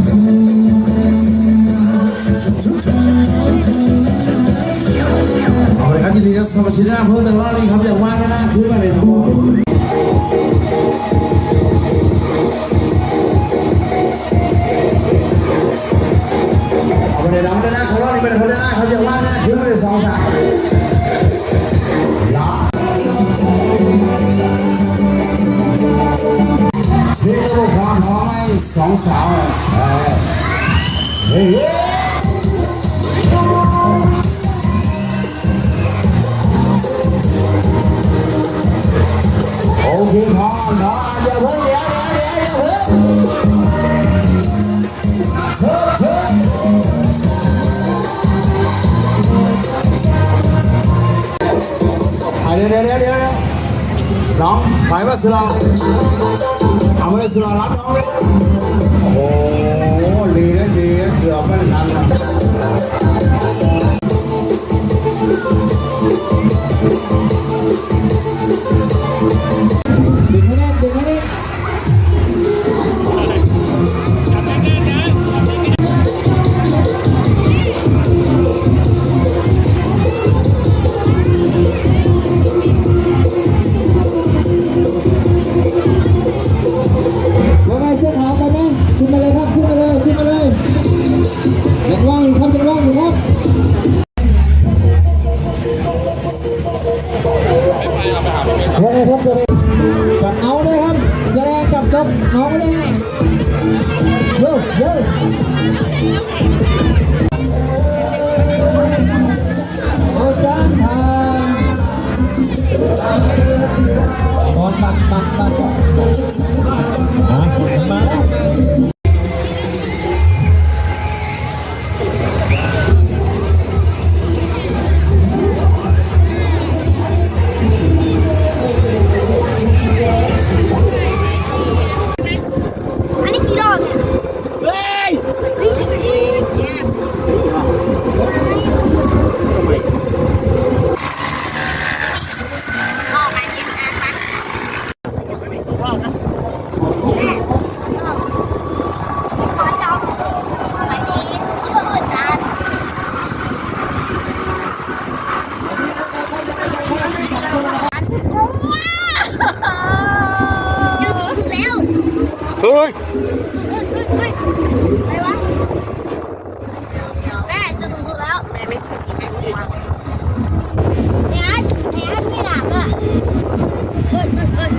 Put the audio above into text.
ເອົາເລີຍຄັບ ຍິນດີຕ້ອນຮັບສະມາຊິກເພີ່ມເຕີມ ເອົາເລີຍຄັບ ຢາກວ່າງນະ ຄືມາເລີຍ ເອົາມາເລີຍນະ ເອົາມາເລີຍນະ ເຂົາເວົ້ານີ້ແມ່ນເຂົາເລີຍນະ ເຂົາຢາກວ່າງນະ ຄືມາເລີຍ ສອງສາມ ເຊັກລະບົບຄວາມພ້ອມໃຫ້ສອງສາວ ເອີ ເຮີ້ຍ ເຮີ້ຍ ໂອເຄ ພ້ອມ ພ້ອມ ຢ່າເພິ່ງ ດຽວ ດຽວ ດຽວ ດຽວ ເພິ່ງ. ເທີບ ເທີບ ອ່ະ ດຽວ ດຽວ ດຽວ ດຽວ ນ້ອງ ໄປວ່າສະຫຼອງ ເອົາມາເລີຍສະຫຼອງ ຮັບນ້ອງເລີຍ ໂອ້ໂຫ ດີເດ້ ດີເດ້ ເກືອບບໍ່ທັນ ດຶງໃຫ້ແໜ້ນ ດຶງໃຫ້ແໜ້ນ. ວ່າໄງ ເສື້ອຂາວໄປໄໝ? ຂຶ້ນມາເລີຍຄັບ ຂຶ້ນມາເລີຍ ຂຶ້ນມາເລີຍ ຍັງວ່າງຢູ່ຄັບ ຍັງວ່າງຢູ່ຄັບ. ວ່າໄງຄັບ ຈັບເອົາເລີຍຄັບ ສະແດງຈັບສົບເອົາເລີຍ ໂຢ ໂຢ ໂອຈານທາ ໂອ ປັກ ປັກ ປັກ ມາ ມາແລ້ວ. ອັນນີ້ກີ່ດອກນີ້ ເຮີ້ຍ ເຮີ້ຍ ແມ່ ຈຸດສູງສຸດແລ້ວ ແມ່ ແມ່ ແແມ່ ແມ່ ມີດາບດ້ວຍ ເຮີ້ຍ ເຮີ້ຍ ເຮີ້ຍ.